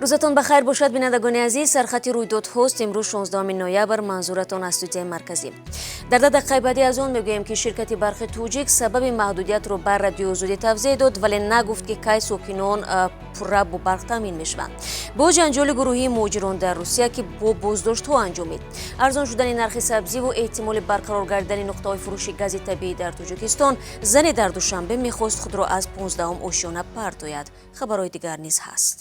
Рӯзатон ба хайр бошад, бинандагони азиз. Сархати рӯйдодҳост имрӯз 16 ноябр. Манзуратон аз студияи марказӣ. Дар 10 дақиқаи баъдӣ аз он мегӯем, ки ширкати барқи тоҷик сабаби маҳдудиятро ба Радиои Озодӣ тавзеҳ дод, вале нагуфт, ки кай сокинон пурра бо барқ таъмин мешаванд. Бо ҷанҷоли гурӯҳии муҳоҷирон дар Русия, ки бо боздоштҳо анҷомид, арзон шудани нархи сабзиву эҳтимоли барқарор гардидани нуқтаҳои фурӯши гази табиӣ дар Тоҷикистон, зане дар Душанбе мехост худро аз 15-ум ошёна партояд. Хабарҳои дигар низ ҳаст.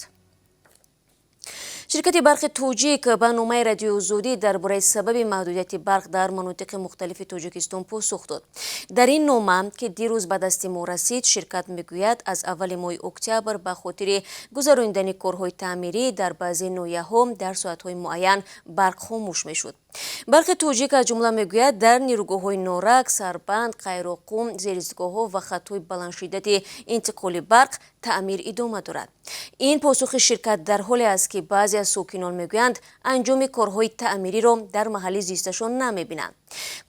Ширкати барқи тоҷик ба номаи Радиои Озодӣ дар бораи сабаби маҳдудияти барқ дар манотиқи мухталифи Тоҷикистон посух дод. Дар ин нома, ки дирӯз ба дасти мо расид, ширкат мегӯяд, аз аввали моҳи октябр ба хотири гузаронидани корҳои таъмирӣ дар баъзе ноҳияҳо дар соатҳои муайян барқ хомӯш мешуд. Барқи тоҷик аз ҷумла мегӯяд, дар нерӯгоҳҳои Норак, Сарбанд, Қайроққум, зеристгоҳҳо ва хатҳои баландшиддати интиқоли барқ таъмир идома дорад. Ин посухи ширкат дар ҳоле аст, ки баъзе аз сокинон мегӯянд, анҷоми корҳои таъмириро дар маҳалли зисташон намебинанд.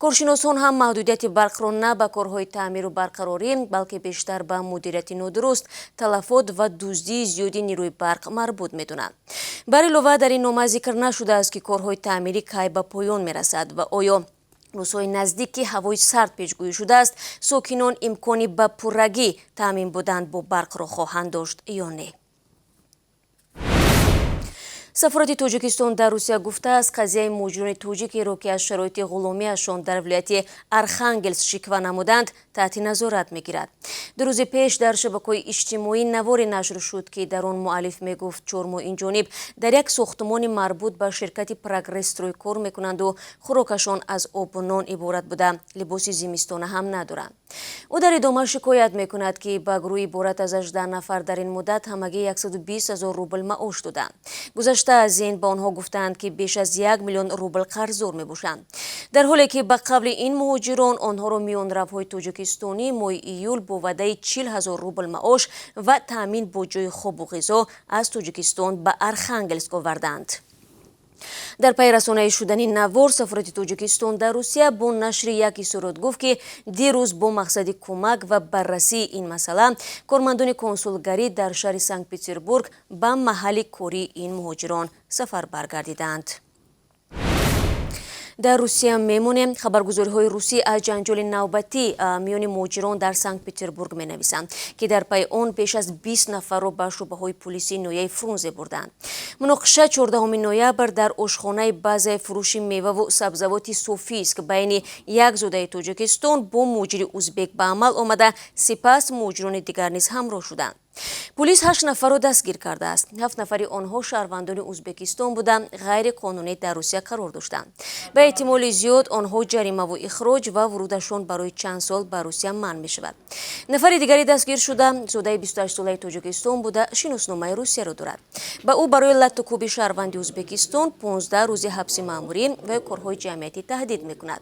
Коршиносон ҳам маҳдудияти барқро на ба корҳои таъмиру барқарорӣ, балки бештар ба мудирияти нодуруст, талафот ва дуздии зиёди нерӯи барқ марбут медонанд. Бар илова, дар ин нома зикр нашудааст, ки корҳои таъмирӣ кай ба поён мерасад ва оё рӯзҳои наздик, ки ҳавои сард пешгӯӣ шудааст, сокинон имкони ба пуррагӣ таъмин будан бо барқро хоҳанд дошт ё не. Сафорати Тоҷикистон дар Русия гуфтааст, қазияи муҳоҷирони тоҷикеро, ки аз шароити ғуломиашон дар вилояти Архангелск шиква намуданд, таҳти назорат мегирад. 2 рӯзи пеш дар шабакаҳои иҷтимоӣ наворе нашр шуд, ки дар он муаллиф мегуфт, 4 моҳ инҷониб дар як сохтумони марбут ба ширкати Прогресстрой кор мекунанду хӯрокашон аз обу нон иборат буда, либоси зимистона ҳам надоранд. Ӯ дар идома шикоят мекунад, ки ба гурӯҳи иборат аз 18 нафар дар ин муддат ҳамагӣ 120 ҳазор рубл маош доданд. Гузашта аз ин, ба онҳо гуфтаанд, ки беш аз 1 миллион рубл қарздор мебошанд, дар ҳоле ки, ба қавли ин муҳоҷирон, онҳоро миёнравҳои тоҷикистонӣ моҳи июл бо ваъдаи 40 ҳазор рубл маош ва таъмин бо ҷои хобу ғизо аз Тоҷикистон ба Архангелск оварданд. Дар пайи расонаӣ шудани навор, сафорати Тоҷикистон дар Русия бо нашри як изҳорот гуфт, ки дирӯз бо мақсади кӯмак ва баррасии ин масъала кормандони консулгарӣ дар шаҳри Санкт Петербург ба маҳалли кории ин муҳоҷирон сафар баргардиданд. Дар Русия мемонем. Хабаргузориҳои русӣ аз ҷанҷоли навбатӣ миёни муҳоҷирон дар Санкт Петербург менависанд, ки дар пайи он беш аз 20 нафарро ба шӯъбаҳои пулисии ноҳияи Фрунзе бурданд. Муноқиша 14 ноябр дар ошхонаи базаи фурӯши меваву сабзавоти Софийск байни як зодаи Тоҷикистон бо муҳоҷири узбек ба амал омада, сипас муҳоҷирони дигар низ ҳамроҳ шуданд. Пулис ҳашт нафарро дастгир кардааст. Ҳафт нафари онҳо шаҳрвандони Узбекистон буда, ғайриқонунӣ дар Русия қарор доштанд. Ба эҳтимоли зиёд, онҳо ҷаримаву ихроҷ ва вурудашон барои чанд сол ба Русия манъ мешавад. Нафари дигари дастгир шуда зодаи 28-солаи Тоҷикистон буда, шиносномаи Русияро дорад. Ба ӯ барои латту кӯби шаҳрванди Узбекистон 15 рӯзи ҳабси маъмурӣ ва корҳои ҷамъиятӣ таҳдид мекунад.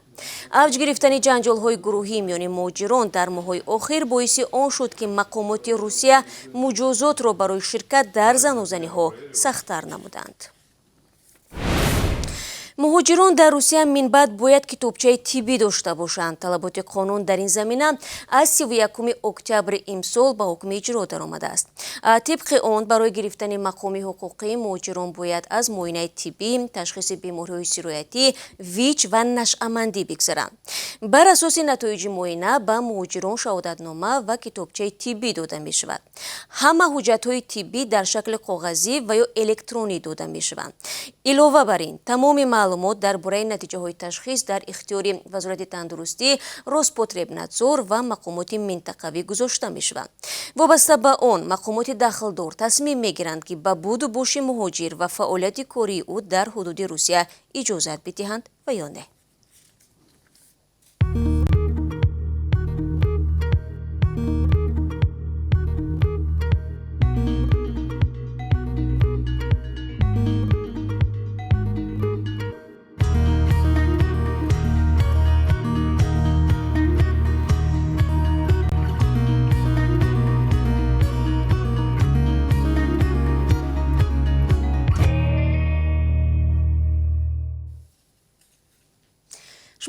Авҷ гирифтани ҷанҷолҳои гурӯҳӣ миёни муҳоҷирон дар моҳҳои охир боиси он шуд, ки мақомоти Русия муҷозотро барои ширкат дар занозаниҳо сахттар намуданд. Муҳоҷирон дар Русия минбаъд бояд китобчаи тиббӣ дошта бошанд. Талаботи қонун дар ин замина аз 31 октябри имсол ба ҳукми иҷро даромадааст. Тибқи он, барои гирифтани мақоми ҳуқуқӣ муҳоҷирон бояд аз муоинаи тиббӣ, ташхиси бемориҳои сироятӣ, ВИЧ ва нашъамандӣ бигзаранд. Бар асоси натоиҷи муоина ба муҳоҷирон шаҳодатнома ва китобчаи тиббӣ дода мешавад. Ҳама ҳуҷҷатҳои тиббӣ дар шакли коғазӣ ва ё электронӣ дода мешаванд. Илова бар ин, тамоми маълумот дар бораи натиҷаҳои ташхис дар ихтиёри Вазорати тандурустӣ, Роспотребнадзор ва мақомоти минтақавӣ гузошта мешаванд. Вобаста ба он, мақомоти дахлдор тасмим мегиранд, ки ба буду боши муҳоҷир ва фаъолияти кории ӯ дар ҳудуди Русия иҷозат бидиҳанд ва ё не.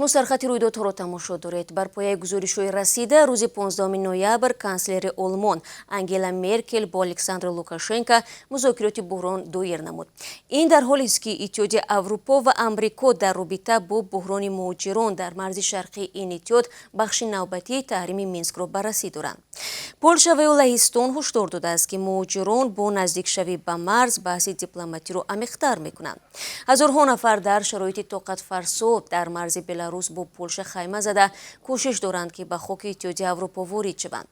Шумо сархати рӯйдодҳоро тамошо доред. Бар пояи гузоришҳои расида, рӯзи 15 ноябр канслери Олмон Ангела Меркел бо Александр Лукашенко музокироти буҳрон доир намуд. Ин дар ҳолест, ки Иттиҳоди Аврупо ва Амрико дар робита бо буҳрони муҳоҷирон дар марзи шарқии ин иттиҳод бахши навбатии таҳрими Минскро баррасӣ доранд. Полша ва Лаҳистон ҳушдор додааст, ки муҳоҷирон бо наздикшавӣ ба марз баҳси дипломатиро амиқтар мекунанд. Ҳазорҳо нафар дар шароити тоқатфарсо дар марзи Беларус бо Полша хайма зада кӯшиш доранд, ки ба хоки Иттиҳоди Аврупо ворид шаванд.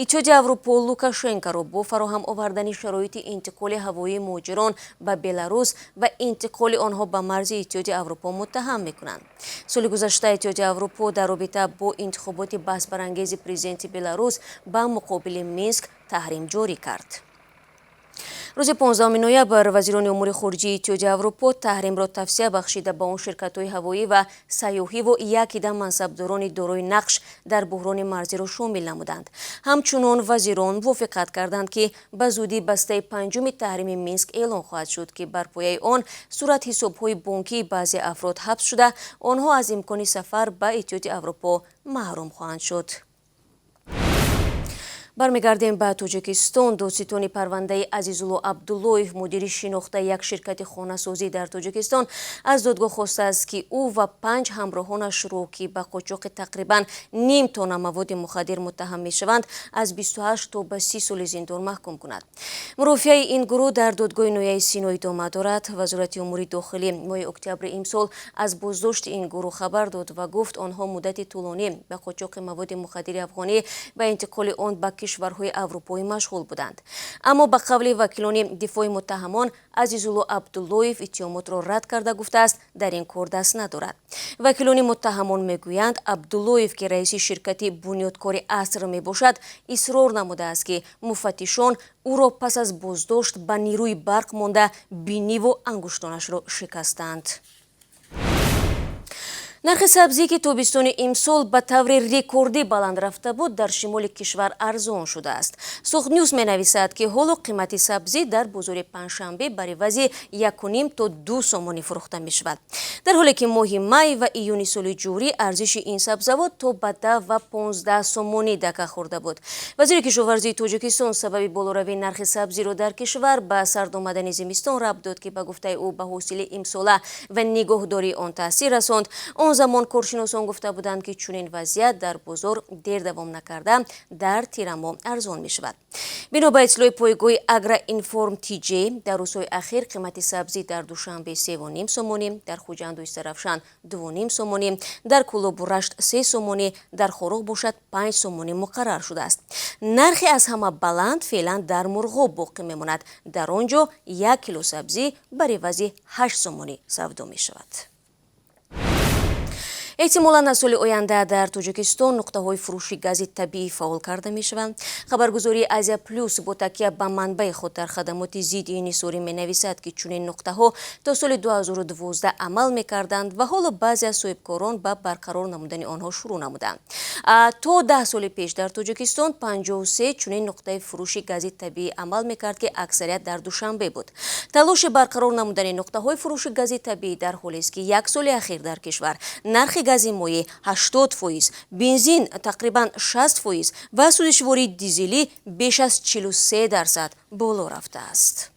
Иттиҳоди Аврупо Лукашенкоро бо фароҳам овардани шароити интиқоли ҳавоии муҳоҷирон ба Беларус ва интиқоли онҳо ба марзи Иттиҳоди Аврупо муттаҳам мекунанд. Соли гузашта Иттиҳоди Аврупо дар робита бо интихоботи баҳсбарангези президенти Беларус ба муқобили Минск таҳрим ҷорӣ кард. Рӯзи 15 ноябр вазирони умури хориҷии Иттиҳоди Аврупо таҳримро тавсия бахшида ба он ширкатҳои ҳавоӣ ва сайёҳиву якида мансабдорони дорои нақш дар буҳрони марзиро шомил намуданд. Ҳамчунон вазирон мувофиқат карданд, ки ба зудӣ бастаи панҷуми таҳрими Минск эълон хоҳад шуд, ки бар пояи он суратҳисобҳои бонкии баъзе афрод ҳабс шуда, онҳо аз имкони сафар ба Иттиҳоди Аврупо маҳрум хоҳанд шуд. Бармегардем ба Тоҷикистон. Додситони парвандаи Азизулло Абдуллоев, мудири шинохтаи як ширкати хонасозӣ дар Тоҷикистон, аз додгоҳ хостааст, ки ӯ ва 5 ҳамроҳонашро, ки ба қочоқи тақрибан ним тонна маводи мухаддир муттаҳам мешаванд, аз 28 то ба 30 соли зиндон маҳкум кунад. Мурофиаи ин гурӯҳ дар додгоҳи ноҳияи Сино идома дорад. Вазорати умури дохилӣ моҳи октябри имсол аз боздошти ин гурӯҳ хабар дод ва гуфт, онҳо муддати тӯлонӣ ба қочоқи маводи мухаддири афғонӣ ва интиқоли он ба кишварҳои аврупоӣ машғул буданд. Аммо ба қавли вакилони дифои муттаҳамон, Азизулло Абдуллоев иттиҳомотро рад карда гуфтааст, дар ин кор даст надорад. Вакилони муттаҳамон мегӯянд, Абдуллоев, ки раиси ширкати Бунёдкори Аср мебошад, исрор намудааст, ки муфаттишон ӯро пас аз боздошт ба нерӯи барқ монда биниву ангуштонашро шикастанд. Нархи сабзӣ, ки тобистони имсол ба таври рекордӣ баланд рафта буд, дар шимоли кишвар арзон шудааст. Суғднюс менависад, ки ҳоло қимати сабзӣ дар бозори Панҷшанбе бар ивази 1,5 то 2 сомонӣ фурӯхта мешавад. Дар ҳоле ки моҳи май ва июни соли ҷорӣ арзиши ин сабзавот то ба 10 ва 15 сомонӣ дака хӯрда буд. Вазири кишоварзии Тоҷикистон сабаби болоравии нархи сабзиро дар кишвар ба сард омадани зимистон рабт дод, ки ба гуфтаи ӯ ба ҳосили имсола ва нигоҳдории он таъсир расонд. Он замон коршиносон гуфта буданд, ки чунин вазъият дар бозор дер давом накарда дар тирамоҳ арзон мешавад. Бино ба иттилои пойгоҳи Агроинформ ТЖ, дар рӯзҳои ахир қимати сабзӣ дар Душанбе 3,5 сомонӣ, дар Хуҷанду Истаравшан 2,5 сомонӣ, дар Кӯлобу Рашт 3 сомонӣ, дар Хоруғ бошад 5 сомонӣ муқаррар шудааст. Нархи аз ҳама баланд феълан дар Мурғоб боқӣ мемонад. Дар он ҷо 1 кило сабзӣ бар ивази 8 сомонӣ савдо мешавад. Эҳтимолан аз соли оянда дар Тоҷикистон нуқтаҳои фурӯши гази табиӣ фаъол карда мешаванд. Хабаргузории Азия Плюс бо такя ба манбаи худ дар хадамоти зидди инҳисорӣ менависад, ки чунин нуқтаҳо то соли 2012 амал мекарданд ва ҳоло баъзе аз соҳибкорон ба барқарор намудани онҳо шурӯъ намуданд. То 10 соли пеш дар Тоҷикистон 53 чунин нуқтаи фурӯши гази табиӣ амал мекард, ки аксарият дар Душанбе буд. Талоши барқарор намудани нуқтаҳои фурӯши гази табиӣ дар ҳолест, ки як соли ахир дар кишвар нархи гази моеъ 80%, бензин тақрибан 60% ва сӯзишвории дизелӣ беш аз 43% боло рафтааст.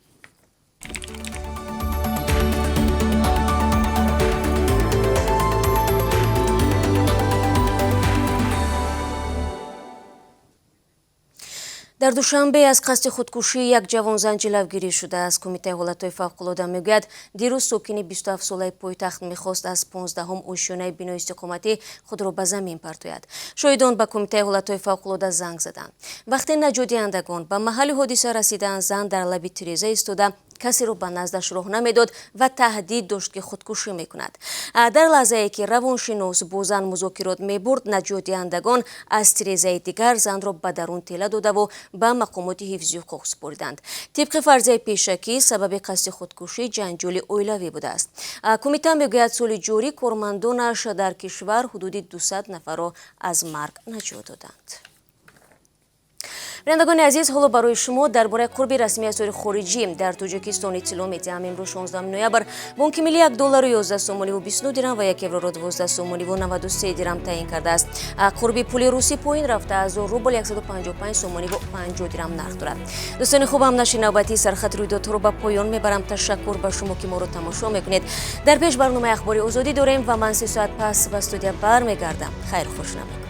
Дар Душанбе аз қасди худкушӣ як ҷавонзан ҷилавгирӣ шудааст. Кумитаи ҳолатҳои фавқулода мегӯяд, дирӯз сокини 27-солаи пойтахт мехост аз 15-ҳум ошёнаи бинои истиқоматӣ худро ба замин партояд. Шоҳидон ба Кумитаи ҳолатҳои фавқулода занг заданд. Вақте наҷотдиҳандагон ба маҳалли ҳодиса расиданд, зан дар лаби тиреза истода касеро ба наздаш роҳ намедод ва таҳдид дошт, ки худкушӣ мекунад. Дар лаҳзае ки равоншинос бо зан музокирот мебурд, наҷотдиҳандагон аз тирезаи дигар занро ба дарун тела додаву ба мақомоти ҳифзи ҳуқуқ супориданд. Тибқи фарзияи пешакӣ, сабаби қасди худкушӣ ҷанҷоли оилавӣ будааст. Кумита мегӯяд, соли ҷорӣ кормандонаш дар кишвар ҳудуди 200 нафарро аз марг наҷот доданд. Бинандагони азиз, ҳоло барои шумо дар бораи қурби расмии асъори хориҷӣ дар Тоҷикистон иттилоъ медиҳам. Имрӯз, 16 ноябр, Бонки Миллӣ 1 доллару 11 сомониву 29 дирам ва 1 евроро 12 сомониву 93 дирам таъин кардааст. Қурби пули русӣ поин рафта, 1000 рубл 155 сомониву 50 дирам нарх дорад. Дӯстони хубам, нашри навбатии Сархати рӯйдодҳоро ба поён мебарам. Ташаккур ба шумо, ки моро тамошо мекунед. Дар пеш барномаи Ахбори Озодӣ дорем ва ман 3 соат пас ба студия бармегардам. Хайр, хуш намекунем.